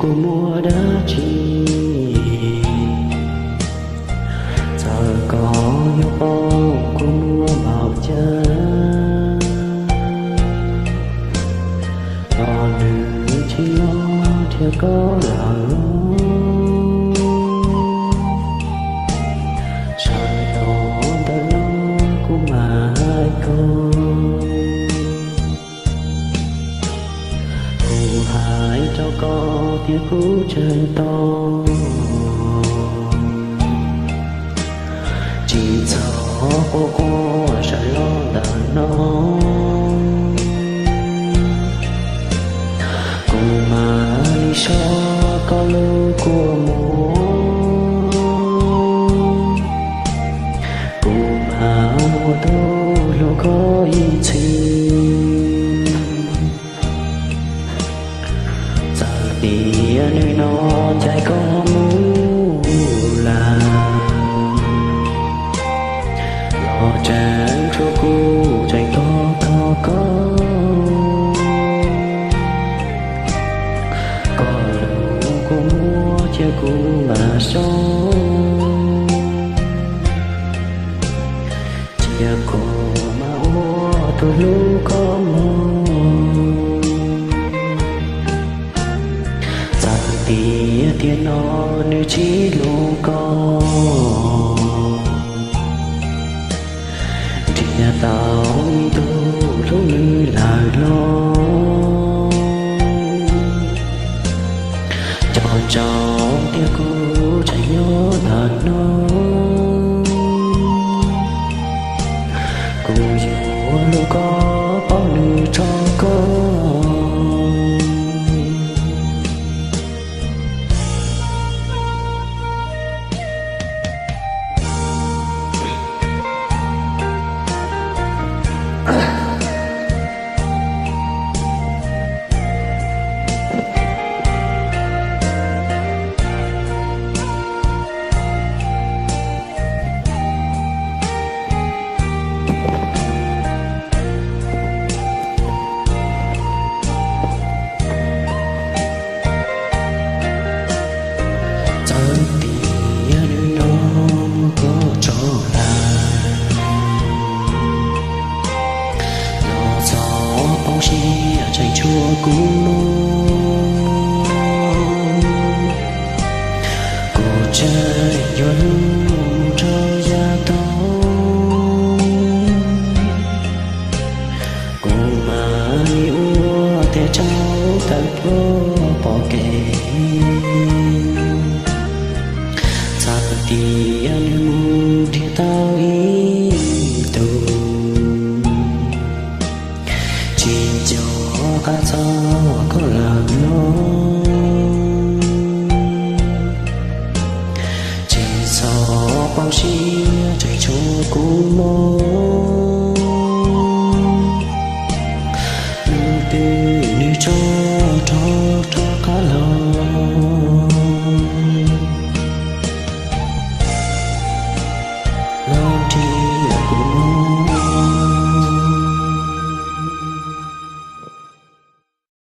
kuv muaj dab tsi, txawm koj yuav paub kuv muaj npaum cas, los nws tsis los nrhiav koj lawm. Sawv daws, ntawm no kuv mam hais koj, kuv hais rau koj tias kuv tseem tos, tsis txhob quaj quaj sawv los ntawm no. Kuv mam li soj koj lub kua muag, kuv mam ua tus hlub koj ib txhis. Txawm tias nim no ncaim koj mus lawm, los tseem tshuav kuv tseem tos tos koj. Koj lub kua muag cia kuv mam soj, cia kuv mam ua tus hlub koj mus. Txawm tias tiam no nws tsis hlub koj, nrhiav tau ib tug hlub nws lawm los, nco ntsoov tias kuv tseem nyob ntawm no. Kuv yuav hlub koj, paub nws tso koj. Txawm tias nim no muaj koj tso lawm, los txhob poob siab tseem tshuav kuv mog. Kuv tseem yuav hlub